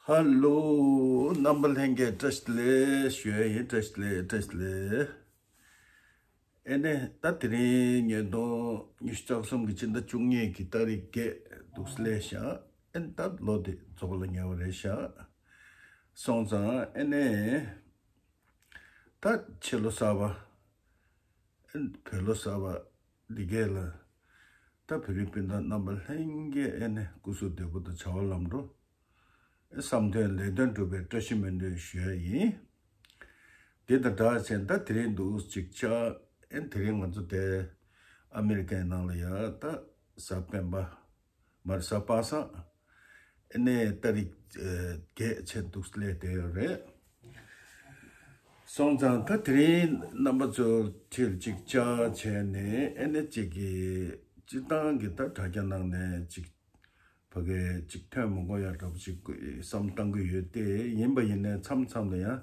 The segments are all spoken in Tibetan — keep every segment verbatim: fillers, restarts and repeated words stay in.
ཧ་ལོ། རྣམ་པ་ལྷན་རྒྱས་བཀྲ་ཤིས་བདེ་ལེགས་ཞུ་ཡ་ཡིན། བཀྲ་ཤིས་བདེ་ལེགས། བཀྲ་ཤིས་བདེ་ལེགས། ཨེ་ནས་ད་དེ་རིང་ཉིས་སྟོང་ཉི་ཤུ་རྩ་གསུམ་གྱི་ཕྱི་ཟླ་བཅུ་གཉིས་ཀྱི་ཏ་རིག་བརྒྱད་འདུག་སླེབས་ཤག་ཨེ་ནས་ད་ལོ་དེ་རྫོགས་ལ་ཉེ་བ་རེད་ཤག་སོང་ཙང་ཨེ་ནས་ད་ཕྱི་ལོ་གསར་པ། ཨེ་ནས་བོད་ལོ་གསར་པ་འདི་གས་ལ་ད་བོད་རིགས་སྤུན་ཟླ་རྣམ་པ་ལྷན་རྒྱས་ཨེ་ནས་སྐུ་གཟུགས་བདེ་པོ་དང་བྱ་བ་ལམ་འགྲོ། བསམ་དོན་ལས་དོན་འགྲུབ་པའི་བཀྲ་ཤིས་སྨོན་འདུན་ཞུ་ཡ་ཡིན། དེ་དང་སྦྲགས་བྱས་ད་དེ་རིང་འདུག་ཅིག་ཆ། ཨེ་དེ་རིང་ང་ཚོ་དེ་ཨ་མེ་རི་ཀའི་ནང་ལ་ཡ་ད་གཟའ་སྤེན་པ་མར་གཟའ་པ་སངས་ཨེ་ནས་ཏ་རིག་བརྒྱད་བྱས་འདུག་སླེབས་བསྡད་ཡོད་རེད། སོང་ཙང་ད་དེ་རིང་རྣམ་པ་ཚོའི་ཁྲིད་ཅིག་ཆ་བྱས་ནས་ཨེ་ནས་ཅིག་གི་སྤྱིར་བཏང་གི་ད་དྲ་རྒྱ་ནང་ནས་ཅིག་ཕ་གི་ཅིག་ཐོན་མི་དགོས་ཡ་འདྲ་པོ་ཅིག་བསམ་བཏང་གི་ཡོད་དེ། ཡིན་པ་ཡིན་ནའི་མཚམས་མཚམས་ལ་ཡང་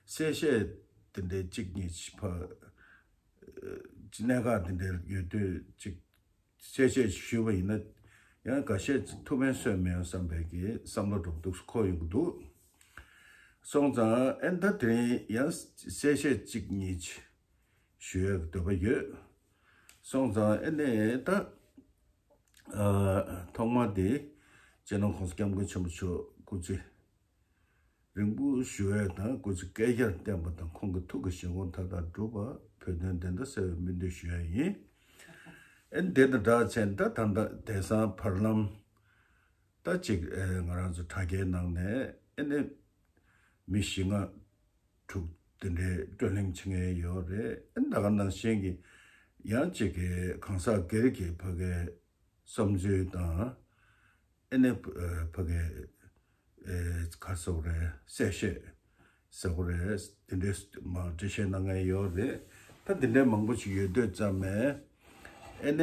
གསལ་བཤད་དེ་འདྲའི་གཅིག་གཉིས་ཕ་གནད་འགག་དེ་འདྲ་ཡོད་དུས་ཅིག་གསལ་བཤད་ཞུས་པ་ཡིན་ན་ཡང་འགའ་ཤས་ཐུགས་ཕན་གསོས་མེད་བསམ་པའི་གི་བསམ་བློ་འགྲོ་འདུག་འཁོར་ཡོང་གི་འདུག་སོང་ཙང་ཨེ་ད་དེ་རིང་ཡང་གསལ་བཤད་གཅིག་གཉིས་ཞུ་ཡ་གི་འདོད་པ་ཡོད། སོང་ཙང་ཨེ་ནས་ད། ཨ། ཐོག་མ་དེ་སྤྱི་ནོར་༸གོང་ས་༸སྐྱབས་མགོན་ཆེན་པོ་མཆོག་སྐུ་ཚེ་རིང་པོ་བཞུགས་ཡས་དང་སྐུ་ཚེ་བསྐལ་བརྒྱར་བརྟན་པ་དང་ཁོང་གི་ཐུགས་ཀྱི་བཞེད་དགོངས་མཐའ་དག་འགྲུབ་པ་བོད་དོན་བདེན་མཐའ་གསལ་བའི་སྨོན་འདུན་ཞུ་ཡ་ཡིན། ཨེ་དེ་དང་སྦྲགས་བྱས་ད་ད་ལྟ་དེང་སང་བར་ལམ་ད་ཅིག་ཨེ་ང་རང་ཚོ་དྲ་རྒྱའི་ནང་ནས་ཨེ་ནས་མི་བཞི་ལྔ་དྲུག་དེ་འདྲའི་བགྲོ་གླེང་བྱེད་མཁན་ཡོད་རེད། ཨེ་ད་ག་ནང་བཞིན་གྱི་ཡང་ཅིག་གི་གང་ཟག་སྒེར་གྱི་ཕ་གའི་བསམ་ཚུལ་དང་ཨེ་ནས་ཕ་གའི་ཨེ་ག་ཟེར་དགོས་རེད། གསལ་བཤད་ཟེར་དགོས་རེད། དེ་འདྲའི་མ་འགྲེལ་བཤད་གནང་མཁན་ཡོད་རེད། ད་དེ་འདྲའི་མང་པོ་ཞིག་ཡོད་དུས་ཙམ་ནས་ཨེ་ནས།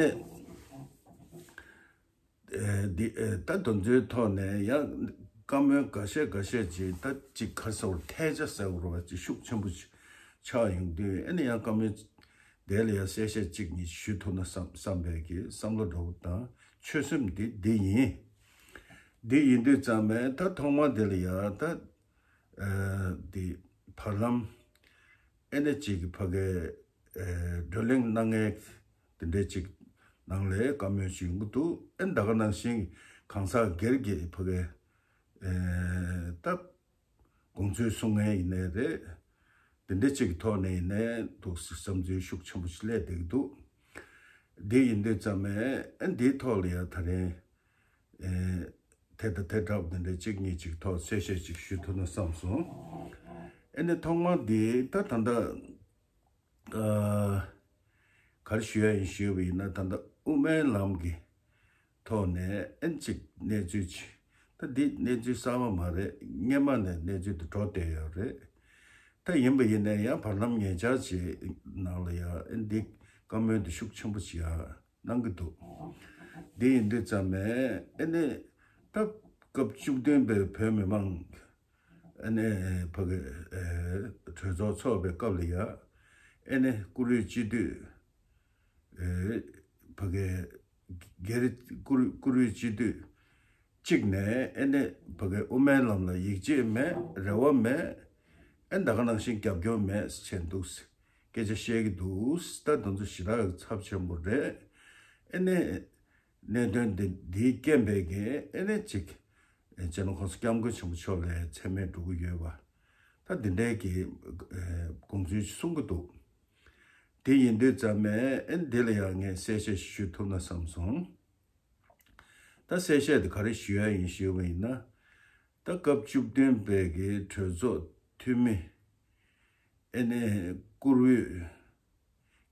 ཨེ་འདི་ཨེ་ད་དེ་ཚོའི་ཐོག་ནས་ཡང་བཀའ་མོལ་འགའ་ཤས་འགའ་ཤས་ཅིག་ད་ཅིག་ག་ཟེར་བ་ཐལ་ཆ་ཟེར་བ་ཅིག་ཤུགས་ཆེན་པོ་ཆགས་ཡོང་དུས་ཨེ་ནས་ཡང་བཀའ་མོལ་དེ་ལ་ཡང་གསལ་བཤད་གཅིག་གཉིས་ཞུ་ཐུབ་ན་བསམ་བསམ་པའི་གི་བསམ་བློ་འདྲ་པོ་དང་ཆོད་སེམས་འདི་འདི་ཡིན། འདི་ཡིན་དུས་ཙམ་པས་ད་ཐོག་མ་དེ་ལ་ཡང་ད་ཨེ་འདི་བར་ལམ་ཨེ་ནས་ཅིག་གི་ཕ་གའི་ཨེ་བགྲོ་གླེང་གནང་མཁན་དེ་འདྲའི་ཅིག་ནང་ལས་བཀའ་མོལ་ཞིག་ཡོང་གི་འདུག་ཨེ་ད་ག་ནང་བཞིན་གང་ཟག་སྒེར་གྱི་ཕ་གའི་ཨེ་ད་དགོངས་ཚུལ་གསུང་མཁན་ཡིན་ནའི་རེད། དེ་འདྲའི་ཅིག་གི་ཐོག་ནས་ཡིན་ནའི་འདུག་སེ་བསམ་ཚུལ་ཤུགས་ཆེན་པོ་ཞིག་སླེབས་བསྡད་ཀྱི་འདུག་འདི་ཡིན་དུས་ཙམ་ནས་ཨེ་འདིའི་ཐོག་ལ་ཡང་ད་རིང་ཨེ་དེ་དང་དེ་འདྲ་པོ་དེ་འདྲའི་གཅིག་གཉིས་ཅིག་ཐོག་གསལ་བཤད་ཅིག་ཞུ་ཐུབ་ན་བསམ་སོང་། ཨེ་ནས་ཐོག་མར་འདི་ད་ད་ལྟ་ཨ་ག་རེ་ཞུ་ཡ་ཡིན་ཞུས་པ་ཡིན་ན། ད་ལྟ་དབུ་མའི་ལམ་གྱི་ཐོག་ནས་ཨེ་ཅིག་གནས་ཚུལ་ཅིག་ད་འདི་གནས་ཚུལ་གསར་པ་མ་རེད། སྔོན་མ་ནས་གནས་ཚུལ་དེ་འགྲོ་བསྡད་ཡོད་རེད། ད་ཡིན་པ་ཡིན་ནའི་ཡང་བར་ལམ་ཉེ་ཆར་ཅིག་ནང་ལ་ཡང་ཨེ་འདི་བཀའ་མོལ་འདི་ཤུགས་ཆེན་པོ་ཅིག་ཡང་གནང་གི་འདུག་འདི་ཡིན་དུས་ཙམ་ནས་ཨེ་ནས་ད་སྐབས་བཅུ་བདུན་པའི་བོད་མི་མང་ཨེ་ནས་ཕ་གི་ཨེ་གྲོས་ཚོགས་ཚོགས་པའི་སྐབས་ལ་ཡ་ཨེ་ནས་བཀུར་འོས་སྤྱི་འཐུས་ཨེ་ཕ་གི་སྒེར་བཀུར་བཀུར་འོས་སྤྱི་འཐུས་གཅིག་ནས་ཨེ་ནས་ཕ་གི་དབུ་མའི་ལམ་ལ་ཡིད་ཆེས་མེད། རེ་བ་མེད། ཨེ་ད་ག་ནང་བཞིན་རྒྱབ་སྐྱོར་མེད་ཟེར་འདུག་སྐད་ཆ་བཤད་ཀྱི་འདུག་ད་དེ་ཚོ་ཞེ་དྲག་གི་ཚབས་ཆེན་པོ་རེད། ཨེ་ནས་གནད་དོན་འདི་འདིའི་རྐྱེན་པས་ཀྱི་ཨེ་ནས་ཅིག་སྤྱི་ནོར་༸གོང་ས་༸སྐྱབས་མགོན་ཆེན་པོ་མཆོག་ལ་མཚན་སྨད་འགྲོ་གི་ཡོད་པ། ད་འདི་འདྲའི་གི་དགོངས་ཚུལ་གསུང་གི་འདུག་དེ་ཡིན་དུས་ཙམ་ནས་ཨེ་འདི་ལ་ཡང་ངས་གསལ་བཤད་ཞུ་ཐུབ་ན་བསམ་སོང་། ད་གསལ་བཤད་དེ་ག་རེ་ཞུ་ཡ་ཡིན་ཞུས་པ་ཡིན་ན། ད་སྐབས་བཅུ་བདུན་པའི་གི་གྲོས་ཚོགས་འཐུས་མི་ཨེ་ནས་བཀུར་འོས་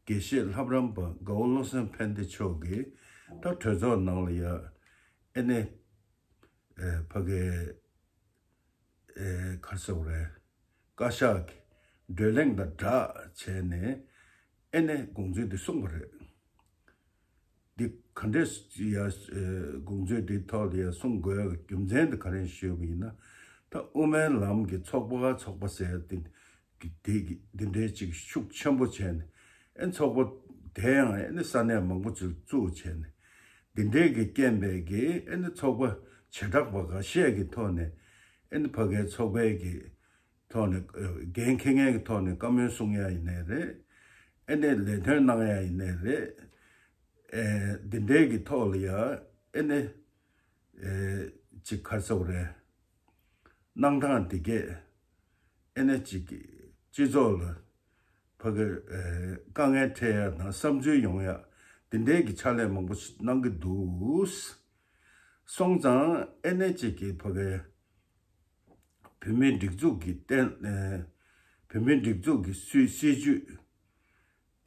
དགེ་བཤེས་ལྷ་པ་རམས་པ་དགའ་བོ་བློ་བཟང་ཕན་བདེ་མཆོག་གིས་ད་གྲོས་ཚོགས་ནང་ལ་ཡ་ཨེ་ནས་ཨེ་ཕ་གི་ཨེ་ག་རེ་ཟེར་དགོས་རེད། བཀའ་ཤག་གི་བགྲོ་གླེང་དང་སྦྲགས་བྱས་ནས་ཨེ་ནས་དགོངས་ཚུལ་འདི་གསུངས་པ་རེད། འདི་ག་འདྲས་ཡ་ཨེ་དགོངས་ཚུལ་འདི་ཐོག་ལ་ཡ་གསུང་དགོས་རྒྱུ་མཚན་འདི་ག་རེ་ཞུས་པ་ཡིན་ན། ད་དབུ་མའི་ལམ་གྱི་ཚོགས་པ་ཚོགས་པ་ཟེར་ཏེ་གི་དེ་གི་འདི་འདྲའི་ཅིག་ཤུགས་ཆེན་པོ་བྱས་ནས་ཨེ་ཚོགས་པ་དེ་ཡང་ཨེ་ནི་ས་གནས་མང་པོ་ཅིག་བཙུགས་བྱས་ནས་འདི་འདྲའི་གི་རྐྱེན་པས་ཀྱི་ཨེ་ནི་ཚོགས་པ་བྱེ་བྲག་པ་འགའ་ཤས་ཀྱི་ཐོག་ནས་ ཨེ་ནི་ཕ་གའི་ཚོགས་པའི་གི་ཐོག་ནས་འགན་འཁྱེར་མཁན་གྱི་ཐོག་ནས་བཀའ་མོལ་གསུང་ཡ་ཡིན་ནའི་རེད། ཨེ་ནས་ལས་དོན་གནང་ཡ་ཡིན་ནའི་རེད། ཨེ་འདི་འདྲའི་གི་ཐོག་ལ་ཡ་ཨེ་ནས་ཨེ་ཅིག་ག་རེ་ཟེར་དགོས་རེད། གནང་སྟངས་འདི་གས་ཨེ་ནས་ཅིག་སྤྱི་ཚོགས་ལ་ཕ་གི་ཨེ་དཀའ་ངལ་འཕྲད་ཡ་དང་བསམ་ཚུལ་ཡོང་ཡ་འདི་འདྲའི་གི་ཕྱག་ལས་མང་པོ་ཞིག་གནང་གི་འདུག་སོང་ཙང་ཨེ་ནས་ཅིག་གི་ཕ་གི་བོད་མིའི་སྒྲིག་འཛུགས་ཀྱི་བརྟེན། ཨེ་བོད་མིའི་སྒྲིག་འཛུགས་ཀྱི་སྲིད་སྲིད་ཇུས།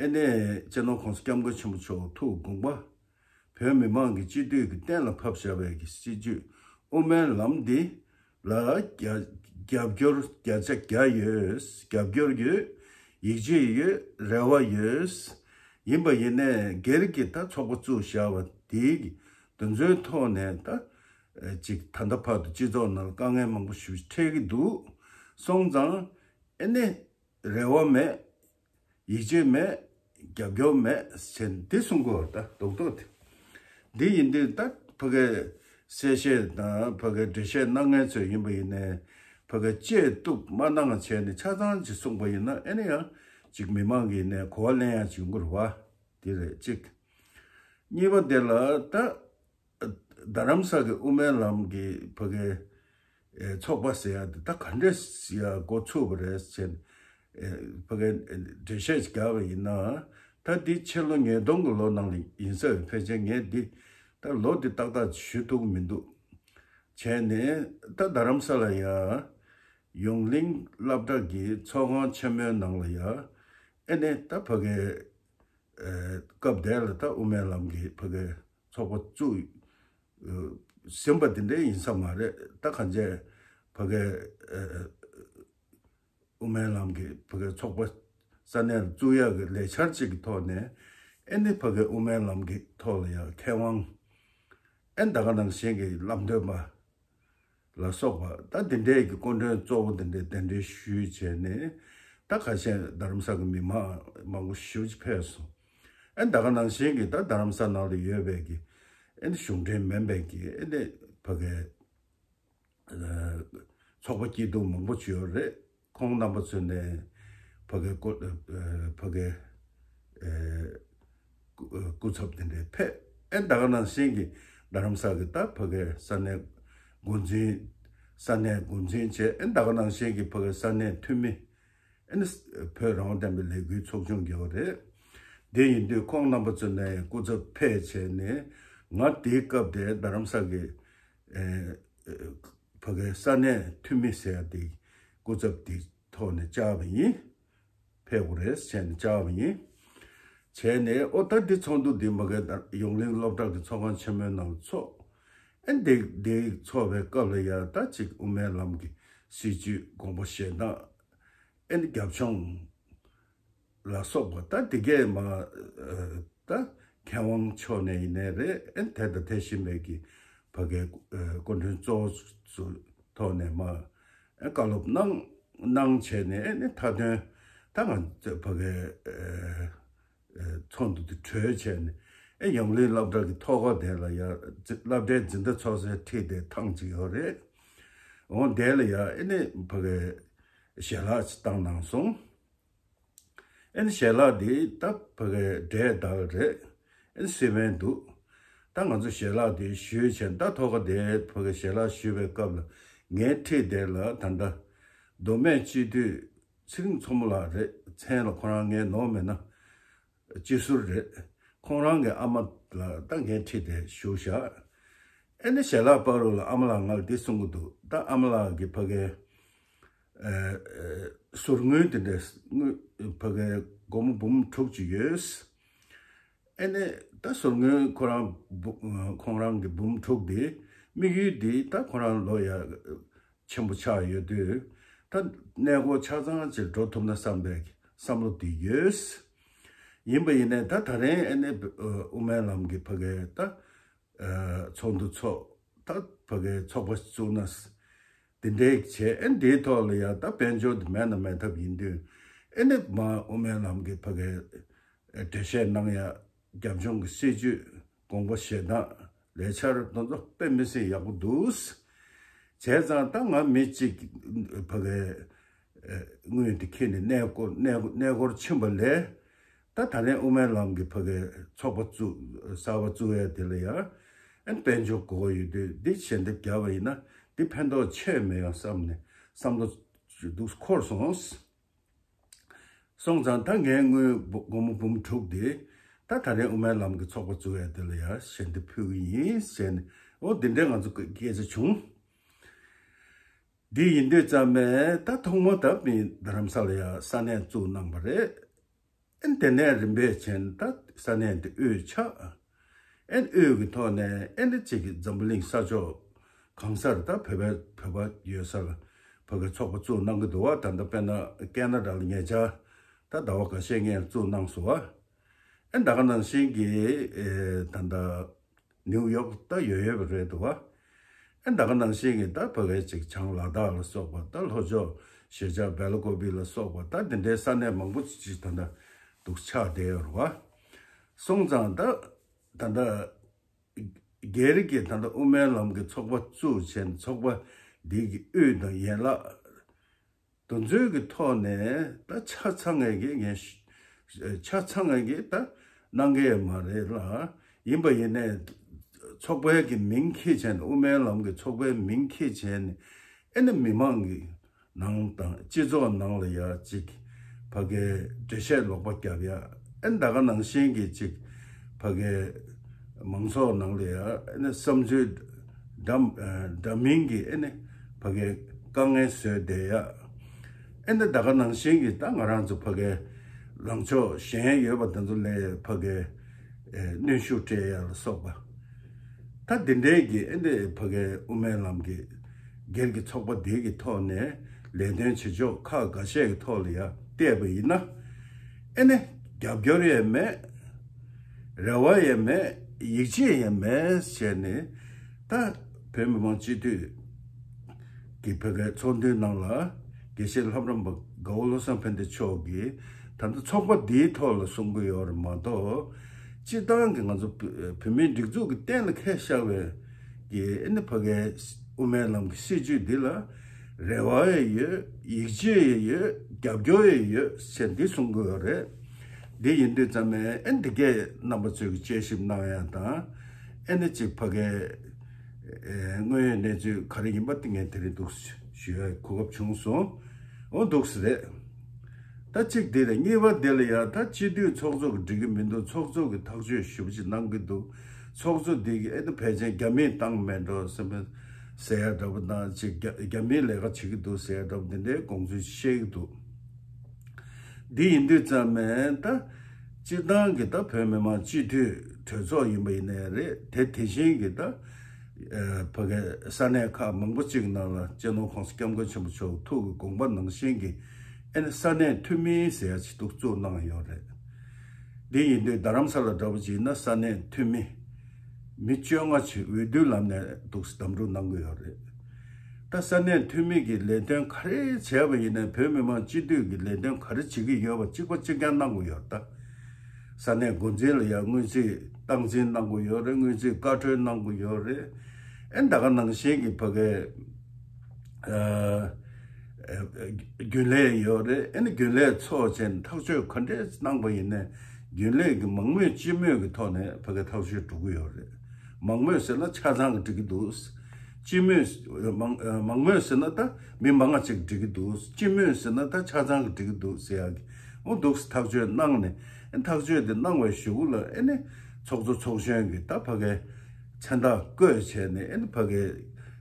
ཨེ་ནས་སྤྱི་ནོར་༸གོང་ས་༸སྐྱབས་མགོན་ཆེན་པོ་མཆོག་ཐུགས་དགོངས་པ། བོད་མི་མང་གི་སྤྱི་འཐུས་ཀྱི་གཏན་ལ་ཕབ་བཞག་པའི་གི་སྲིད་ཇུས་དབུ་མའི་ལམ་འདི་ལ་རྒྱ་རྒྱབ་སྐྱོར་བརྒྱ་ཆ་བརྒྱ་ཡོད། རྒྱབ་སྐྱོར་ཡོད། ཡིད་ཆེས་ཡོད། རེ་བ་ཡོད། ཡིན་པ་ཡིན་ནའི་སྒེར་གྱི་ད་ཚོགས་པ་བཙུགས་བཞག་པ་དེའི་གི་དེ་ཚོའི་ཐོག་ནས་ད་ཅིག་ད་ལྟ་བར་དུ་སྤྱི་ཚོགས་ནང་ལ་དཀའ་ངལ་མང་པོ་ཞིག་འཕྲད་ཀྱི་འདུག་སོང་ཙང་ཨེ་ནས་རེ་བ་མེད། ཡིད་ཆེས་མེད། རྒྱབ་སྐྱོར་མེད་ཟེར་འདི་གསུང་དགོས་པ་ད་རྡོག་རྡོག་དེ། འདི་ཡིན་དུས་ད་ཕ་གའི་གསལ་བཤད་དང་ཕ་གའི་འགྲེལ་བཤད་གནང་མཁན་ཚོས་ཡིན་པ་ཡིན་ནའི་ཕ་གའི་བཅད་གཏུབ་མ་གནང་བྱས་ནས་ཆ་ཚང་ཅིག་གསུངས་པ་ཡིན་ན་ཨེ་ནས་ཡང་ཅིག་མི་མང་གི་ནས་གོ་བ་ལེན་ཡ་ཅིག་ཡོང་གི་རེད་བ། དེ་རེད་གཅིག་གཉིས་པ་དེ་ལ་ད་རྡ་རམ་ས་གི་དབུ་མའི་ལམ་གྱི་ཕ་གའི་ཚོགས་པ་ཟེར་ཡ་དེ་ད་ག་འདྲས་ཡ་འགོ་ཚུགས་པ་རེད་ཟེར་ཕ་གའི་འགྲེལ་བཤད་ཅིག་རྒྱག་པ་ཡིན་ན། ད་འདི་ཕྱི་ལོ་ཉིས་སྟོང་གི་ལོ་ནང་ལ་ཡིན་ས་རེད། ཕལ་ཆེར་ངས་འདི་ད་ལོ་འདི་ཏག་ཏག་ཞུ་ཐུབ་ཀྱི་མི་འདུག་བྱས་ནས་ད་རྡ་རམ་ས་ལ་ཡ་ཡོངས་གླིང་སློབ་གྲྭ་གི་ཚོགས་ཁང་ཆེན་མོའི་ནང་ལ་ཡ་ཨེ་ནས་ད་ཕ་གའི་ཨེ་སྐབས་དེ་ལ་ད་དབུ་མའི་ལམ་གྱི་ཕ་གའི་ཚོགས་པ་བཙུགས་ཟིན་པ་དེ་འདྲ་ཡིན་ས་མ་རེད། ད་གང་བྱས་ཕ་གའི་ཨེ་དབུ་མའི་ལམ་གྱི་ཕ་གའི་ཚོགས་པ་ས་གནས་ལ་བཙུགས་ཡག་གི་ལས་འཆར་ཅིག་གི་ཐོག་ནས་ཨེ་ནི་ཕ་གའི་དབུ་མའི་ལམ་གྱི་ཐོག་ལ་ཡང་མཁས་དབང་ཨེ་ད་ག་ནང་བཞིན་གྱི་བླམ་སྟོན་པ་ལ་སོགས་པ་ད་དེ་འདྲའི་གི་སྐུ་མགྲོན་གཙོ་བོ་དེ་འདྲའི་གདན་འདྲེན་ཞུས་བྱས་ནས་ད་ཁ་ཤས་རྡ་རམ་ས་གི་མི་མང་མང་པོ་ཞེ་པོ་ཅིག་ཕེབས་སོང་། ཨེ་ད་ག་ནང་བཞིན་གྱི་ད་རྡ་རམ་ས་ནང་ལ་ཡོད་པའི་གི་ཨེ་ནི་གཞུང་འབྲེལ་མིན་པའི་གི་ཨེ་ནི་ཕ་གའི་ཚོགས་པ་སྐྱིད་སྡུག་མང་པོ་ཅིག་ཡོད་རེད། ཁོང་རྣམ་པ་ཚོ་ནས་ཕ་གའི་སྐུ་ཕ་གའི་སྐུ་ཚབ་དེ་འདྲའི་ཕེབས། ཨེ་ད་ག་ནང་བཞིན་གྱི་རྡ་རམ་ས་གི་ད་ཕ་གའི་ས་གནས་འགོ་འཛིན་ས་གནས་འགོ་འཛིན་བྱས། ཨེ་ད་ག་ནང་བཞིན་གྱི་ཕ་གའི་ས་གནས་འཐུས་མི་ཨེ་ནི་བོད་རང་དབང་བསྟན་པའི་ལས་འགུལ་ཚོགས་ཆུང་གི་ཡོད་རེད། དེ་ཡིན་དུས་ཁོང་རྣམ་པ་ཚོ་ནས་སྐུ་ཚབ་ཕེབས་བྱས་ནས་ང་དེའི་སྐབས་དེ་རྡ་རམ་ས་གི་ཕ་གའི་ས་གནས་འཐུས་མི་ཟེར་ཡ་དེ་སྐུ་ཚབ་དེ་ཐོག་ནས་བཅར་བ་ཡིན། ཕེབས་དགོས་རེད་ཟེར་ནས་བཅར་བ་ཡིན། བྱས་ནས་ཨོ་ད་འདི་ཚོགས་འདུ་འདི་མ་གའི་ཡོངས་གླིང་སློབ་གྲྭ་གི་ཚོགས་ཁང་ཆེན་མོའི་ནང་ཚོགས། ཨེ་འདི་འདི་ཚོགས་པའི་སྐབས་ལ་ཡ་ད་ཅིག་དབུ་མའི་ལམ་གྱི་སྲིད་བྱུས་དགོངས་པ་བཞེས་སྟངས། ཨེ་ནི་རྒྱབ་ལྗོངས་ལ་སོགས་པ་ད་དེ་གས་མ་ད་མཁས་དབང་ཕྱོགས་ནས་ཡིན་ནའི་རེད། ཨེ་ནི་དེ་དང་དེ་བཞིན་པའི་གི་ཕ་གའི་སྐུ་མགྲོན་གཙོ་བོ་ཚོའི་ཐོག་ནས་མ་ཨེ་བཀའ་སློབ་གནང་གནང་བྱས་ནས་ཨེ་ནི་མཐའ་དོན་ད་ང་ཚོ་ཕ་གའི་ཚོགས་འདུ་དེ་གྲོལ་བྱས་ནས་ཨེ་ཡོངས་གླིང་སློབ་གྲྭ་གི་ཐོག་ཁ་དེ་ལ་ཡ་སློབ་གྲྭའི་འཛིན་གྲྭ་ཚོགས་སའི་འཁྲིས་དེ་ཐང་ཅིག་ཡོད་རེད། འོང་དེ་ལ་ཡ་ཨེ་ནི་ཕ་གའི་ཞལ་ལག་ཅིག་བཏང་གནང་སོང་། ཨེ་ནི་ཞལ་ལག་དེ་ད་ཕ་གའི་འབྲས་དཀར་རེད། ཨེ་ནི་སི་པན་འདུག་ད་ང་ཚོ་ཞལ་ལག་དེ་ཞུས་བྱས་ད་ཐོག་ཁ་དེ་ཕ་གའི་ཞལ་ལག་ཞུས་པའི་སྐབས་ལ་ངའི་འཁྲིས་དེ་ལ་ད་ལྟ་མདོ་སྨད་སྤྱི་འཐུས་ཚེ་རིང་མཚོ་མོ་ལགས་རེད། མཚན་ལ་ཁོ་རང་ངའི་ནོར་མེད་ན་སྤྱི་ཟུར་རེད། ཁོང་རང་གི་ཨ་མ་ལ་ད་ངའི་འཁྲིས་དེ་བཞུགས་བཞག་ཨེ་ནི་ཞལ་ལག་པར་རུ་ལ་ཨ་མ་ལགས་ང་ལ་འདི་གསུང་གི་འདུག་ད་ཨ་མ་ལགས་ཀྱི་ཕ་གའི་ཨ་ཨ་ཟུར་དངུལ་དེ་འདྲ་དངུལ་ཕ་གའི་སྒོར་མོ་འབུམ་དྲུག་ཅིག་ཡོད། ཨེ་ནི་ད་ཟུར་དངུལ་ཁོ་རང་འབུ་ཁོང་རང་གི་འབུམ་དྲུག་དེ་དམིགས་ཡུལ་དེ་ད་ཁོ་རང་ལོ་ཡ་ཆེན་པོ་ཆགས་ཡོད་དུས་ད་གནས་སྐོར་ཆ་ཚང་ཅིག་འགྲོ་ཐུབ་ན་བསམ་པའི་བསམ་བློ་དེ་ཡོད། ཡིན་པ་ཡིན་ནའི་ད་ད་རིང་ཨེ་ནི་དབུ་མའི་ལམ་གྱི་ཕ་གའི་ད་ཚོགས་འདུ་ཚོགས་ད་ཕ་གའི་ཚོགས་པ་བཙུགས་ན་དེ་འདྲའི་བྱས་ཨེ་འདིའི་ཐོག་ལ་ཡང་ད་དཔལ་འབྱོར་དེ་མེད་ན་མེད་ཐབས་ཡིན་དུས་ཨེ་ནི་མ་དབུ་མའི་ལམ་གྱི་ཕ་གའི་འགྲེལ་བཤད་གནང་ཡ་རྒྱབ་ལྗོངས་ཀྱི་སྲིད་བྱུས་དགོངས་པ་བཞེས་སྟངས་ལས་འཆར་དེ་ཚོ་དཔེ་མི་སྲིད་ཡག་པོ་འདུག་བྱས་ཙང་ད་ང་མི་གཅིག་ཕ་གི་དངུལ་དེ་ཁྱེར་ནས་གནས་སྐོར་གནས་སྐོར་གནས་སྐོར་ཕྱིན་པ་ལས། ད་ད་ལན་དབུ་མའི་ལམ་གྱི་ཕ་གི་ཚོགས་པ་བཙུགས་གསར་པ་བཙུགས་ཡ་དེ་ལ་ཡ་ཨན་དཔལ་འབྱོར་དགོས་ཡོད་དུས་འདི་ཞལ་འདེབས་བརྒྱབ་པ་ཡིན་ན་འདི་ཕན་ཐོགས་ཆེ་མེད་ཡང་བསམ་ནས་བསམ་བློ་འདུག་འཁོར་སོང་། སོང་ཙང་ད་ངའི་དངུལ་སྒོར་མོ་འབུམ་དྲུག་དེ་ད་ད་ལན་དབུ་མའི་ལམ་གྱི་ཚོགས་པ་བཙུགས་ཡ་དེ་ལ་ཡ་ཞལ་འདེབས་ཕུལ་གི་ཡིན་ཟེར་ནས་འོ་འདི་འདྲའི་ང་ཚོ་སྐད་ཆ་བྱུང་། འདི་ཡིན་དུས་ཙམ་པས་ད་ཐོག་མ་ད་མི་རྡ་རམ་ས་ལ་ཡ་ས་གནས་བཙུགས་གནང་པ་རེད། ཨན་དེ་ནས་རིམ་པས་བྱས་ནས་ད་ས་གནས་འདི་དབུས་ཆགས། ཨན་དབུས་ཀྱི་ཐོག་ནས་ཨན་དེ་གཅིག་གི་འཛམ་བུ་གླིང་ས་ཕྱོགས་གང་སར་ད་བོད་པ་བོད་པ་ཡོད་སར་བོད་པའི་ཚོགས་པ་བཙུགས་གནང་གི་འདུག་བ། ད་ལྟ་དཔེར་ན་ཀེ་ན་ཌ་ལ་ཉེ་ཆར་ད་ཟླ་བ་འགའ་ཤས་སྔོན་བཙུགས་གནང་སོང་བ། ཨན་ད་ག་ནང་བཞིན་གྱི་ཨེ་ད་ལྟ་ནིའུ་ཡོག་ད་ཡོད་ཡོད་པ་རེད་འདུག་བ། ཨ་ད་ག་ནང་བཞིན་གྱི་ད་ཕ་གི་ཅིག་བྱང་ལ་དྭགས་ལ་སོགས་པ་ད་ལྷོ་ཕྱོགས་ཤར་ཕྱོགས་བེ་ལ་ཀོ་བི་ལ་སོགས་པ་ད་འདི་འདྲའི་ས་གནས་མང་པོ་ཅིག་ད་ལྟ་འདུག་ཆགས་བསྡད་ཡོད་རེད་བ། སོང་ཙང་ད་ད་ལྟ་སྒེར་གྱི་ད་ལྟ་དབུ་མའི་ལམ་གྱི་ཚོགས་པ་བཙུགས་བྱས་ནས་ཚོགས་པ་འདི་གི་དབུས་དང་ཡན་ལག་དེ་ཚོའི་གི་ཐོག་ནས་ད་ཆ་ཚང་ངེས་ཀྱི་ངས་ཆ་ཚང་ངེས་ཀྱི་ད་གནང་གི་ཡོད་མ་རེད་ལ། ཡིན་པ་ཡིན་ནས་ཚོགས་པའི་གི་མིང་འཁྱེར་བྱས་ནས་དབུ་མའི་ལམ་གྱི་ཚོགས་པའི་མིང་འཁྱེར་བྱས་ནས་ཨེ་ནི་མི་མང་གི་ནང་དང་སྤྱི་ཚོགས་ནང་ལ་ཡ་གཅིག་ཕ་གའི་འགྲེལ་བཤད་ལོག་པ་རྒྱབ་ཡ། ཨེ་ད་ག་ནང་བཞིན་གྱི་གཅིག་ཕ་གའི་མང་ཚོགས་ནང་ལ་ཡ་ཨེ་ནི་བསམ་ཚུལ་འདྲ་འདྲ་མིན་གྱི་ཨེ་ནི་ཕ་གའི་དཀའ་ངལ་བཟོས་བསྡད་ཡ། ཨེ་ནི་ད་ག་ནང་བཞིན་གྱི་ད་ང་རང་ཚོ་ཕ་གའི་ལངས་ཕྱོགས་གཞན་ཡོད་པ་དེ་ཚོ་ལས་ཕ་གའི་གནོན་ཤུགས་སྤྲད་ཡ་ལ་སོགས་པ། ད་འདི་འདྲའི་གི་ཨེ་འདི་ཕ་གའི་དབུ་མའི་ལམ་གྱི་སྒེར་གྱི་ཚོགས་པ་འདི་གི་ཐོག་ནས་ལས་དོན་བྱེད་ཕྱོགས་ཁག་འགའ་ཤས་ཀྱི་ཐོག་ལ་ཡ་བལྟས་པ་ཡིན་ན། ཨེ་ནི་རྒྱབ་སྐྱོར་ཡང་མེད། རེ་བ་ཡང་མེད། ཡིད་ཆེས་ཡང་མེད་བྱས་ནས་ད་བོད་མི་མང་སྤྱི་འཐུས་ཀྱི་ཕ་གའི་ཚོགས་འདུའི་ནང་ལ་དགེ་བཤེས་ལྷ་རམས་པ་དགའ་བོ་བློ་བཟང་ཕན་བདེ་མཆོག་གིས་ད་ལྟ་ཚོགས་པ་འདིའི་ཐོག་ལ་གསུང་གི་ཡོད་རེད་མ་གཏོགས། སྤྱིར་བཏང་གི་ང་ཚོ་བོད་བོད་མིའི་སྒྲིག་འཛུགས་ཀྱི་གཏན་ལ་འཁེལ་བཞག་པའི་གི་ཨེ་ནི་ཕ་གའི་དབུ་མའི་ལམ་གྱི་སྲིད་བྱུས་འདི་ལ་རེ་བ་ཡང་ཡོད། ཡིད་ཆེས་ཡང་ཡོད། རྒྱབ་སྐྱོར་ཡང་ཡོད་ཟེར་འདི་གསུང་གི་ཡོད་རེད། འདི་ཡིན་དུས་ཙམ་ནས་ཨེ་འདི་གས་རྣམ་པ་ཚོས་ཀྱི་དཔྱད་ཞིབ་གནང་ཡ་དང་། ཨེ་ནི་གཅིག་ཕ་གའི་ཨེ་དངོས་ཡོད་གནས་ཚུལ་ག་རེ་ཡིན་པ་དེ་ངས་དེ་རིང་འདུག་ཞུ་ཡ་གོ་སྐབས་བྱུང་སོང་། འོ་འདུག་སེ་རེད། ད་གཅིག་དེ་རེད། གཉིས་པ་དེ་ལ་ཡ་ད་སྤྱི་འཐུས་ཚོགས་གཙོ་གི་འགྲིག་གི་མི་འདུག་ཚོགས་གཙོ་གི་ཐག་གཅོད་ཞེ་པོ་ཅིག་གནང་གི་འདུག་ཚོགས་གཙོ་དེ་གི་ཨེ་ད་ཕལ་ཆེར་རྒྱ་མིས་བཏང་མེད་འགྲོ་བསམ་པའི་ཟེར་ཡ་འདྲ་པོ་དང་ཅིག་རྒྱ་རྒྱ་མིའི་ལས་ཀ་བྱེད་ཀྱི་འདུག་ཟེར་ཡ་འདྲ་པོ་དེ་འདྲའི་དགོངས་ཚུལ་བཤད་ཀྱི་འདུག་འདི་ཡིན་དུས་ཙམ་ནས་ད་སྤྱིར་བཏང་གི་ད་བོད་མི་མང་སྤྱི་འཐུས་གྲོས་ཚོགས་ཡིན་པ་ཡིན་ནའི་རེད། དེ་དེ་བཞིན་གྱི་ད་ཨ་ཕ་གའི་ས་གནས་ཁག་མང་པོ་ཅིག་ནང་ལ་སྤྱི་ནོར་༸གོང་ས་༸སྐྱབས་མགོན་ཆེན་པོ་མཆོག་ཐུགས་ཀྱི་དགོངས་པ་ནང་བཞིན་གྱི་ཨེ་ནི་ས་གནས་འཐུས་མི་ཟེར་ཡ་ཅིག་འདུག་བཙུགས་གནང་ཡོད་རེད། འདི་ཡིན་དུས་རྡ་རམ་ས་ལ་འདྲ་པོ་ཅིག་ཡིན་ན་ས་གནས་འཐུས་མི་མི་བཅོ་ལྔ་ཅིག་འོས་བསྡུའི་ལམ་ནས་འདུག་སེ་གདམ་འཐུ་གནང་གི་ཡོད་རེད། ད་ས་གནས་འཐུས་མི་གི་ལས་དོན་ག་རེ་བྱས་པ་ཡིན་ནའི་བོད་མི་མང་སྤྱི་འཐུས་ཀྱི་ལས་དོན་ག་རེ་བྱེད་ཀྱི་ཡོད་པ་གཅིག་པ་གཅིག་རྐྱང་གནང་དགོས་ཡོད་ད། ས་གནས་འགོ་འཛིན་ལ་ཡང་སྔོན་རྩིས་སྟངས་འཛིན་གནང་དགོས་ཡོད་རེད། སྔོན་རྩིས་བཀའ་འཁྲོལ་གནང་དགོས་ཡོད་རེད། ཨེ་ད་ག་ནང་བཞིན་གྱི་ཕ་གའི་ཨ་ཨ་རྒྱུན་ལས་ཡོད་རེད། ཨེ་ནི་རྒྱུན་ལས་ཚོགས་བྱས་ནས་ཐག་གཅོད་ག་འདྲས་གནང་པ་ཡིན་ནའི་རྒྱུན་ལས་ཀྱི་མང་མོས་སྤྱི་མོས་ཀྱི་ཐོག་ནས་ཕ་གའི་ཐག་གཅོད་འགྲོ་གི་ཡོད་རེད། མང་མོས་ཟེར་ན་ཆ་ཚང་གི་འགྲིག་གི་འདུག་སྤྱི་མོས་མང་མང་མོས་ཟེར་ན་ད་མི་མང་ང་ཅིག་འགྲིག་གི་འདུག་སྤྱི་མོས་ཟེར་ན་ད་ཆ་ཚང་གི་འགྲིག་གི་འདུག་ཟེར་ཡག་གི་འོ་འདུག་སེ་ཐག་གཅོད་གནང་ནས་ཨེ་ཐག་གཅོད་དེ་གནང་བའི་གཞུག་གུ་ལ་ཨེ་ནི་ཚོགས་གཙོ་ཚོགས་གཞོན་གྱི་ད་ཕ་གའི་མཚན་རྟགས་བཀོད་བྱས་ནས་ཨེ་ནི་ཕ་གའི་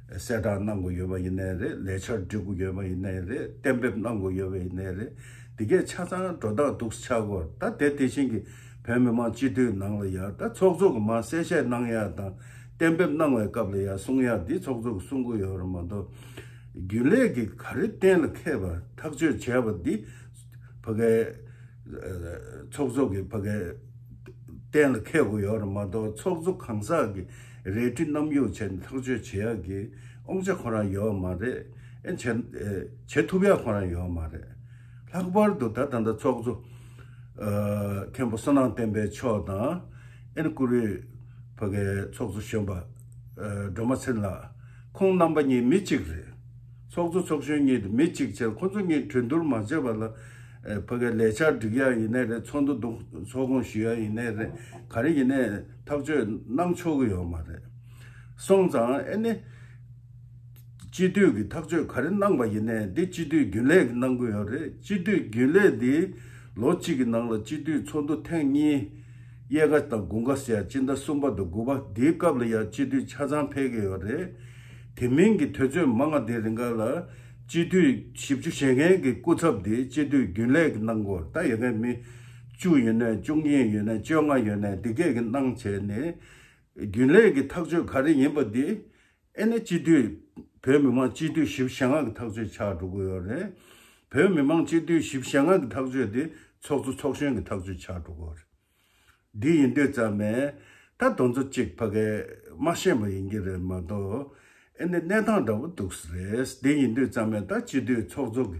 གསལ་བསྒྲགས་གནང་དགོས་ཡོད་པ་ཡིན་ནའི་རེད། ལས་འཆར་སྒྲིག་དགོས་ཡོད་པ་ཡིན་ནའི་རེད། གཏན་འབེབས་གནང་དགོས་ཡོད་པ་ཡིན་ནའི་རེད། འདི་གས་ཆ་ཚང་འགྲོ་སྟངས་འདུག་སེ་ཆགས་ཀྱི་ཡོད་རེད། ད་དེ་དེ་བཞིན་གྱི་བོད་མི་མང་སྤྱི་འཐུས་ནང་ལ་ཡ་ད་ཚོགས་གཙོ་གི་མར་གསལ་བཤད་གནང་ཡ་དང་གཏན་འབེབས་གནང་བའི་སྐབས་ལ་ཡ་གསུང་ཡ་འདི་ཚོགས་གཙོ་གི་གསུང་གི་ཡོད་རེད་མ་གཏོགས། རྒྱུན་ལས་ཀྱི་ག་རེ་གཏན་ལ་འཁེལ་བ་ཐག་གཅོད་བྱས་པ་འདི་ཕ་གའི་ཚོགས་གཙོ་གི་ཕ་གའི་གཏན་ལ་འཁེལ་དགོས་ཡོད་རེད་མ་གཏོགས། ཚོགས་གཙོ་གང་ཟག་གི་རལ་གྲི་བསྣམས་ཡོད་བྱས་ནས་ཐག་གཅོད་བྱེད་ཡག་གི་དབང་ཆ་ཁོ་རང་ཡོད་མ་རེད། ཨེ་བྱེད་བྱེད་ཐུབ་ཡག་ཁོ་རང་ཡོད་མ་རེད། ལྷག་པར་དུ་ད་ད་ལྟ་ཚོགས་གཙོ་ཨ་མཁན་པོ་བསོད་ནམས་བསྟན་འཕེལ་མཆོག་དང་ཨེ་ནི་བཀུར་འོས་ཕ་གའི་ཚོགས་གཙོ་གཞོན་པ་ཨ་སྒྲོལ་མ་ཚེ་རིང་ལགས། ཁོང་རྣམ་པ་གཉིས་མི་གཅིག་རེད། ཚོགས་གཙོ་ཚོགས་གཞོན་གཉིས་དེ་མི་གཅིག་བྱས། ཁོང་ཚོ་གཉིས་གྲོས་བསྡུར་མ་བྱས་པ་ལ་ཨེ་ཕ་གི་ལས་འཆར་སྒྲིག་ཡ་ཡིན་ནའི་རེད། ཚོགས་འདུ་འདུ་ཚོགས་སྐོང་ཞུ་ཡ་ཡིན་ནའི་རེད། ག་རེ་ཡིན་ནའི་ཐག་གཅོད་གནང་ཆོག་གི་ཡོད་མ་རེད། སོང་ཙང་ཨེ་ནི་སྤྱི་འཐུས་ཀྱི་ཐག་གཅོད་ག་རེ་གནང་པ་ཡིན་ནའི་འདི་སྤྱི་འཐུས་རྒྱུན་ལས་ཀྱིས་གནང་གི་ཡོད་རེད། སྤྱི་འཐུས་རྒྱུན་ལས་འདི་ལོ་གཅིག་གི་ནང་ལ་སྤྱི་འཐུས་ཚོགས་འདུ་ཐེངས་གཉིས། དབྱེ་ཁ་དང་དགུན་ཁ་ཟེར་ཡ་སྤྱི་ཟླ་གསུམ་པ་དང་དགུ་པ་འདིའི་སྐབས་ལ་ཡ་སྤྱི་འཐུས་ཆ་ཚང་ཕེབས་ཀྱི་ཡོད་རེད། དེ་མིན་གྱི་དུས་ཚོད་མང་ང་དེ་རིང་ག་ལ་སྤྱི་འཐུས་བཞི་བཅུ་ཞེ་ལྔའི་གི་སྐུ་ཚབ་དེ་སྤྱི་འཐུས་རྒྱུན་ལས་ཀྱིས་གནང་དགོས། ད་ཡ་གའི་མི་བཅུ་ཡོད་ནའི་བཅུ་གཉིས་ཡོད་ནའི་བཅོ་ལྔ་ཡོད་ནའི་དེ་གས་ཀྱིས་གནང་བྱས་ནས་རྒྱུན་ལས་ཀྱི་ཐག་གཅོད་ག་རེ་ཡིན་པ་དེ་ཨེ་ནི་སྤྱི་འཐུས་བོད་མི་མང་སྤྱི་འཐུས་བཞི་བཅུ་ཞེ་ལྔ་གི་ཐག་གཅོད་ཆགས་འགྲོ་གི་ཡོད་རེད། བོད་མི་མང་སྤྱི་འཐུས་བཞི་བཅུ་ཞེ་ལྔ་གི་ཐག་གཅོད་དེ་ཚོགས་གཙོ་ཚོགས་གཞོན་གྱི་ཐག་གཅོད་ཆགས་འགྲོ་གི་ཡོད་རེད། འདི་ཡིན་དུས་ཙམ་ནས་ད་དོན་ཚོ་གཅིག་ཕ་གི་མ་ཤེས་པ་ཡིན་གྱི་རེད་མ་གཏོགས། ཨེ་ནི་གནས་སྟངས་འདྲ་བོ་འདུག་ས་རེད། འདི་ཡིན་དུས་ཙམ་ནས་ད་སྤྱི་འཐུས་ཚོགས་གཙོ་གི་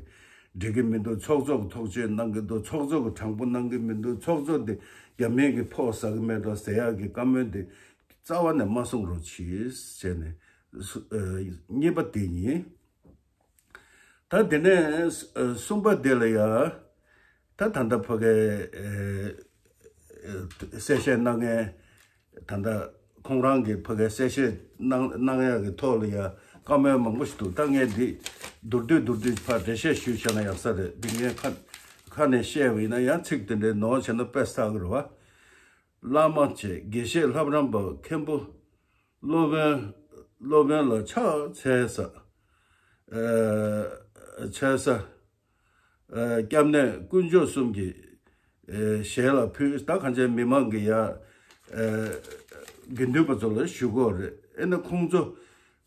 འགྲིག་གི་མི་འདུག་ཚོགས་གཙོ་གི་ཐག་གཅོད་གནང་གི་འདུག་ཚོགས་གཙོ་གི་དྲང་པོ་གནང་གི་མི་འདུག་ཚོགས་གཙོ་དེ་རྒྱ་མི་གི་ཕོག་ཟ་གི་མེད་འགྲོ་ཟེར་ཡག་གི་བཀའ་མོལ་དེ་རྩ་བ་ནས་མ་གསུང་རོགས་གྱིས་བྱས་ནས་སུ་ཨ་གཉིས་པ་དེ་ཡིན། ད་དེ་ནས་ཨ་གསུམ་པ་དེ་ལ་ཡ་ད་ད་ལྟ་ཕ་གི་ཨ་ཨ་གསལ་བཤད་གནང་མཁན། ད་ལྟ་ཁོང་རང་གི་ཕ་གི་གསལ་བཤད་གནང་གནང་ཡག་གི་ཐོག་ལ་ཡ་བཀའ་མོལ་མང་པོ་ཞིག་འདུག་ད་ངས་འདི་མདོར་བསྡུས་མདོར་བསྡུས་ཕར་འགྲེལ་བཤད་ཞུས་བྱས་ན་ཡག་ས་རེད། འདི་ངས་ཁ་ཁ་ནས་བཤད་པ་ཡིན་ན་ཡང་ཚིག་དེ་འདྲའི་ནོར་བྱས་ན་དཔེ་བསགས་གི་རེད་བ། བླ་མ་བཅས་དགེ་བཤེས་ལྷ་རམས་པ་མཁན་པོ་སློབ་དཔོན་སློབ་དཔོན་ལ་ཕྱག་འཚལ་ས། ཨ་འཚལ་ས། ཨ་སྐྱབས་གནས་དཀོན་མཆོག་གསུམ་གྱི་ཨ་ཞལ་ལ་ཕུལ། ད་གང་ཅི་མི་མང་གི་ཡ་ཨ་དགེ་འདུན་པ་ཚོ་ལ་ཞུ་དགོས་རེད། ཨེ་ནི་ཁོང་ཚོ་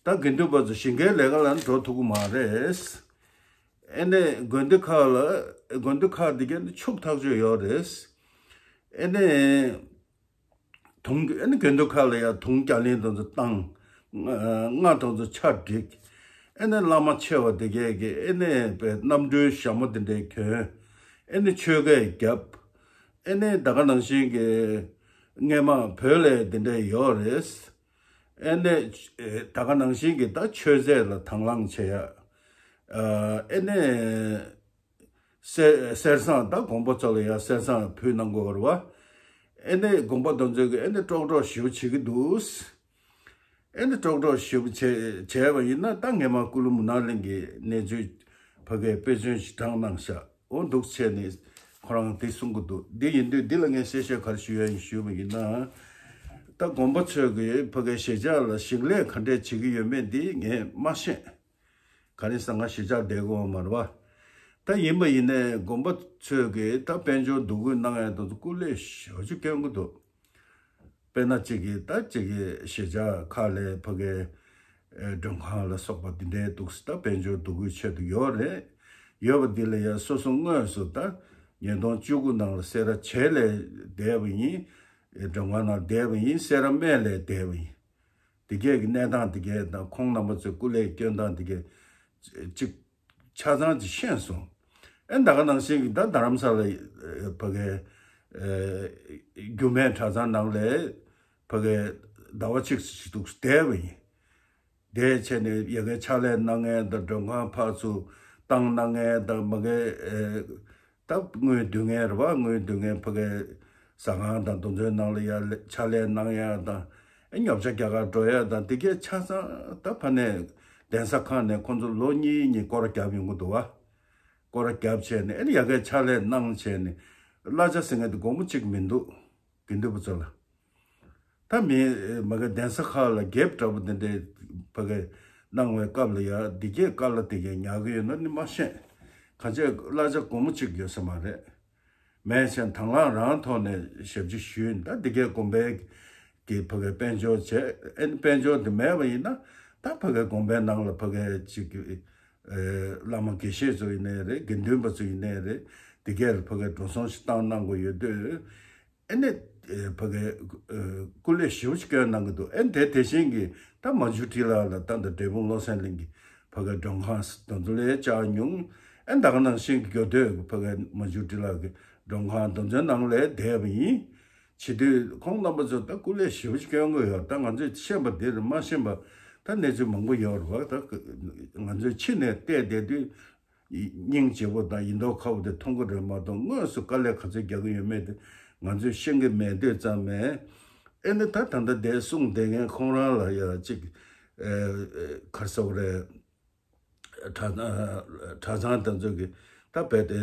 ད་དགེ་འདུན་པ་ཚོ་ཞིང་ཁའི་ལས་ཀ་ལ་འགྲོ་ཐུབ་ཀྱི་མ་རེད། ཨེ་ནི་དགོན་སྡེ་ཁག་ལ་དགོན་སྡེ་ཁག་འདི་གའི་ཕྱུག་ཐག་ཆོད་ཡོད་རེད། ཨེ་ནི། དུང་ཨེ་ནི་དགོན་སྡེ་ཁག་ལ་ཡང་དུང་རྒྱ་གླིང་དེ་ཚོ་བཏང་། རྔ་དེ་ཚོ་ཆ་བསྒྲིགས། ཨེ་ནི་བླ་མ་ཆེ་བ་དེ་གས་ཀྱིས་ཨེ་ནི་པའི་རྣམ་སྤྲུལ་ཞྭ་མོ་དེ་འདྲས་གྱོན། ཨེ་ནི་ཆོས་སྐད་བརྒྱབ། ཨེ་ནི་ད་ག་ནང་བཞིན་གྱི་སྔས་མ་བོད་ལས་དེ་འདྲས་ཡོད་རེད། ཨེ་ནི་ད་ག་ནང་བཞིན་གྱི་ད་མཆོད་རྫས་ལ་དང་བླངས་བྱེད་ཡ། ཨེ་ནི། གསེར་གསེར་ཟངས་ད་དགོན་པ་ཚོ་ལ་ཡང་གསེར་ཟངས་ཕུལ་གནང་དགོས་རེད་བ། ཨེ་ནི་དགོན་པ་དེ་ཚོ་གིས་ཨེ་ནི་ཀྲོག་ཀྲོག་ཞེ་པོ་བྱེད་ཀྱི་འདུག་ཨེ་ནི་ཀྲོག་ཀྲོག་ཞེ་པོ་བྱས་བྱས་པ་ཡིན་ན་ད་སྔས་མ་ཀུ་ལུ་མུ་ན་གླིང་གི་གནས་ཚུལ་ཕ་གིའི་དཔེ་མཚོན་ཞིག་དྲངས་གནང་ཤག་འོ་འདུག་བྱས་ནས་ཁོ་རང་དེ་གསུང་གི་འདུག་འདི་ཡིན་དུས་འདི་ལ་ངས་གསལ་བཤད་ག་རེ་ཞུ་ཡ་ཡིན་ཞུས་པ་ཡིན་ན། ད་དགོན་པ་ཚོས་ཀྱིས་ཕ་གིའི་གཞིས་ཆགས་ལ་ཞིང་ལས་ག་འདྲས་བྱེད་ཀྱི་ཡོད་མེད་འདི་ངས་མ་ཤེས། ག་རེ་ཟེར་ང་གཞིས་ཆགས་བསྡད་དགོས་པ་མ་རེད་བ། ད་ཡིན་པ་ཡིན་ནའི་དགོན་པ་ཚོས་ཀྱིས་ད་དཔལ་འབྱོར་འདུ་འགོད་གནང་ཡ་དེ་ཚོ་སྐུ་ལས་ཞེ་པོ་ཅིག་སྐྱོན་གྱི་འདུག་དཔེར་ན་གཅིག་གིས་ད་གཅིག་གིས་གཞིས་ཆགས་ཁག་ལ་ཕ་གིའི་ཨེ་མགྲོན་ཁང་ལ་སོགས་པ་འདི་འདྲའི་འདུག་སེ་ད་དཔལ་འབྱོར་འདུ་འགོད་ཆེད་དུ་ཡོད་རེད། ཡོད་པ་འདི་ལ་ཡ་སོ་སོ་དངོས་སུ་ད་ཉིས་སྟོང་བཅུ་དགུ་ནང་ལ་སེ་ར་བྱེས་ལ་བསྡད་པ་ཡིན། ཨེ་མགྲོན་ཁང་ནང་བསྡད་པ་ཡིན། སེ་ར་སྨད་ལ་བསྡད་པ་ཡིན། དེ་གས་ཀྱི་གནས་སྟངས་དེ་གས་དང་ཁོང་རྣམ་པ་ཚོའི་སྐུ་ལས་སྐྱོན་སྟངས་དེ་གས་ཅིག་ཆ་ཚང་ཅིག་ཤེས་སོང་། ཨེ་ད་ག་ནང་བཞིན་གྱི་ད་རྡ་རམ་ས་ལ་ཕ་གའི་རྒྱུད་སྨད་གྲྭ་ཚང་ནང་ལ་ཕ་གའི་ཟླ་བ་གཅིག་ཙམ་ཞིག་འདུག་བསྡད་པ་ཡིན། དེ་བྱས་ནས་ཡ་གའི་ཕྱག་ལས་གནང་མཁན་དང་མགྲོན་ཁང་ཕར་ཚུར་བཏང་གནང་མཁན་དང་མ་གའི་ཨེ་ད་དངུལ་བསྡུ་མཁན་རེད་བ། དངུལ་བསྡུ་མཁན་ཕ་གའི་ཟ་ཁང་དང་དེ་ཚོའི་ནང་ལ་ཡ་ལས་ཕྱག་ལས་གནང་ཡ་དང་ཨེ་ཉོ་ཆ་རྒྱག་གར་འགྲོ་ཡ་དང་དེ་གས་ཆ་ཚང་ད་ཕ་ནས་གདན་ས་ཁག་ནས་ཁོང་ཚོ་ལོ་གཉིས་གཉིས་སྐོར་ར་བརྒྱབ་ཡོང་གི་འདུག་བ། སྐོར་ར་བརྒྱབ་བྱས་ནས་ཨེ་ཡ་གའི་ཕྱག་ལས་གནང་བྱས་ནས་གླ་ཆ་ཟེར་མཁན་དེ་སྒོར་མོ་གཅིག་མི་འདུག་དགེ་འདུན་པ་ཚོ་ལ། ད་མི་མ་གི་གདན་ས་ཁག་ལ་རྒྱབ་འདྲ་པོ་དེ་འདྲའི་ཕ་གི་གནང་བའི་སྐབས་ལ་ཡ་འདི་གས་དཀའ་ལས་དེ་གས་ཉར་གི་ཡོད་ན་ནི་མ་ཤེས། གང་ཅི་གླ་ཆ་སྒོར་མོ་གཅིག་ཡོད་ས་མ་རེད། མེད་ཕྱིན་དང་བླངས་རང་ཐོག་ནས་ཞབས་ཕྱི་ཞུས་ཡིན། ད་འདི་གས་དགོན་པའི་གི་ཕ་གི་དཔལ་འབྱོར་བྱས་ཨེ་ནི་དཔལ་འབྱོར་དེ་མེད་པ་ཡིན་ན་ད་ཕ་གི་དགོན་པའི་ནང་ལ་ཕ་གི་ཅིག་གི་ཨེ་བླ་མ་དགེ་བཤེས་ཚོ་ཡིན་ནའི་རེད། དགེ་འདུན་པ་ཚོ་ཡིན་ནའི་རེད། འདི་གས་ལ་ཕ་གི་འགྲོ་སོང་ཞིག་བཏང་གནང་དགོས་ཡོད་དུས། ཨེ་ནི་ཕ་གི་སྐུ་ལས་ཞེ་པོ་ཅིག་སྐྱོན་གནང་གི་འདུག་ཨེ་ནི་དེ་དེ་བཞིན་གྱི་ད་མ་ཇུ་ཊི་ལགས་ལ་ད་ལྟ་འབྲས་སྤུངས་བློ་གསལ་གླིང་གི་ཕ་གི་མགྲོན་ཁང་དེ་ཚོ་ལ་བཅར་མྱོང་། ཨེ་ནི་ད་ག་ནང་བཞིན་གྱི་གྱོད་དོད་ཕ་གི་མ་ཇུ་ཊི་ལགས་ཀྱི་མགྲོན་ཁང་དེ་ཚོའི་ནང་ལ་བསྡད་པ་ཡིན། བྱེད་དུས་ཁོང་རྣམ་པ་ཚོ་ད་སྐུ་ལས་ཞེ་པོ་ཅིག་སྐྱོན་གྱི་ཡོད། ད་ང་ཚོས་ཤེས་པ་འདི་རེད། མ་ཤེས་པ་ ད་གནས་ཚུལ་མང་པོ་ཡོད་རེད་བ། ད་ང་ཚོས་ཕྱི་ནས་བལྟས་བསྡད་དུས་སྙིང་རྗེ་པོ་དང་ཡིན་མདོག་ཁ་པོ་དེ་མཐོང་གི་རེད་མ་གཏོགས། དངོས་སུ་དཀའ་ལས་ག་ཚོད་རྒྱག་གི་ཡོད་མེད་དེ་ང་ཚོས་ཤེས་ཀྱི་མེད་དུས་ཙམ་མས། ཨེ་ནི་ད་ད་ལྟ་དེ་གསུངས་བསྡད་མཁན་ཁོང་རང་ལ་ཡ་གཅིག་ཨེ་ག་རེ་ཟེར་དགོས་རེད། གྲྭ་གྲྭ་ཚང་དེ་ཚོ་གི་ད་རྦད་དེ་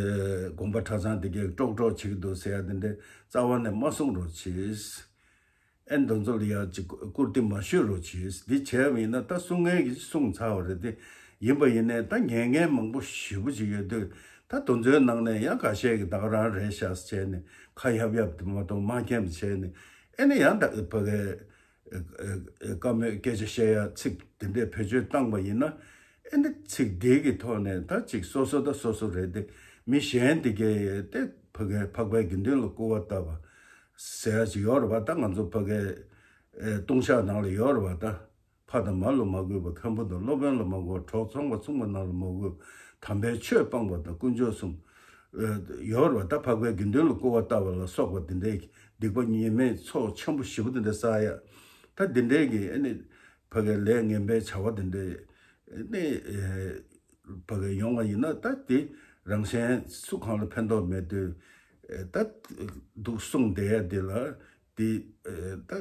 དགོན་པ་གྲྭ་ཚང་དེ་གས་ཀྲོག་ཀྲོག་བྱེད་ཀྱི་འདུག་ཟེར་ཡ་དེ་འདྲ་རྩ་བ་ནས་མ་གསུང་རོགས་གྱིས། ཨེ་འདི་ཚོ་ལ་ཡ་གཅིག་བཀུར་སྟི་མ་ཞུ་རོགས་གྱིས། འདི་བྱས་པ་ཡིན་ན་ད་གསུང་མཁན་གྱིས་གསུངས་ཚར་བ་རེད་དེ། ཡིན་པ་ཡིན་ནའི་ད་ཉན་མཁན་མང་པོ་ཞེ་པོ་ཅིག་ཡོད་དུས། ད་དེ་ཚོའི་ནང་ནས་ཡང་ཁ་ཤས་ཀྱིས་ད་ག་རང་རེད་ཤག་བྱས་ནས་ཁ་གཡབ་གཡབ་དེ་མ་གཏོགས་མ་མཁྱེན་པ་བྱས་ནས། ཨེ་ནི་ཡང་ད་ཕ་གའི་བཀའ་མོལ་སྐད་ཆ་བཤད་ཡ་ཚིག་དེ་འདྲས་བེད་སྤྱོད་བཏང་པ་ཡིན་ན། ཨེ་འདི་ཚིག་འདི་གི་ཐོག་ནས་ད་ཅིག་སོ་སོ་ད་སོ་སོ་རེད་དེ། མི་གཞན་དེ་གས་དེ་ཕ་གའི་འཕགས་པའི་དགེ་འདུན་ལ་སྐུར་བ་བཏབ་པ་ཟེར་ཡ་ཅིག་ཡོད་རེད་བ། ད་ང་ཚོ་ཕ་གའི་ལྟུང་བཤགས་ནང་ལ་ཡོད་རེད་བ། ད་ཕ་དང་མ་ལ་མ་གུས་པ། མཁན་པོ་དང་སློབ་དཔོན་ལ་མ་གུས་པ། གྲོགས་ཚོང་པ་ཚོང་པ་རྣམས་ལ་མ་གུས་པ། དམ་པའི་ཆོས་སྤངས་པ་དང་དཀོན་མཆོག་གསུམ་ཡོད་རེད་བ། ད་འཕགས་པའི་དགེ་འདུན་ལ་སྐུར་བ་བཏབ་པ་ལ་སོགས་པ་དེ་འདྲའི་སྡིག་པ་ཉེས་མེད་ཚོགས་ཆེན་པོ་ཞེ་པོ་དེ་འདྲ་བསགས་ཡ། ད་དེ་འདྲའི་གི་ཨེ་ནི་ཕ་གའི་ལས་ངན་པའི་བྱ་བ་དེ་འདྲའི་ཨེ་ནི་ཕ་གའི་ཡོང་བ་ཡིན་ན། ད་དེ་རང་གཞན་སུ་གང་ལ་ཕན་ཐོགས་མེད་དུས། ད་འདུག་གསུངས་བསྡད་ཡ་དེ་ལ་དེ་ད།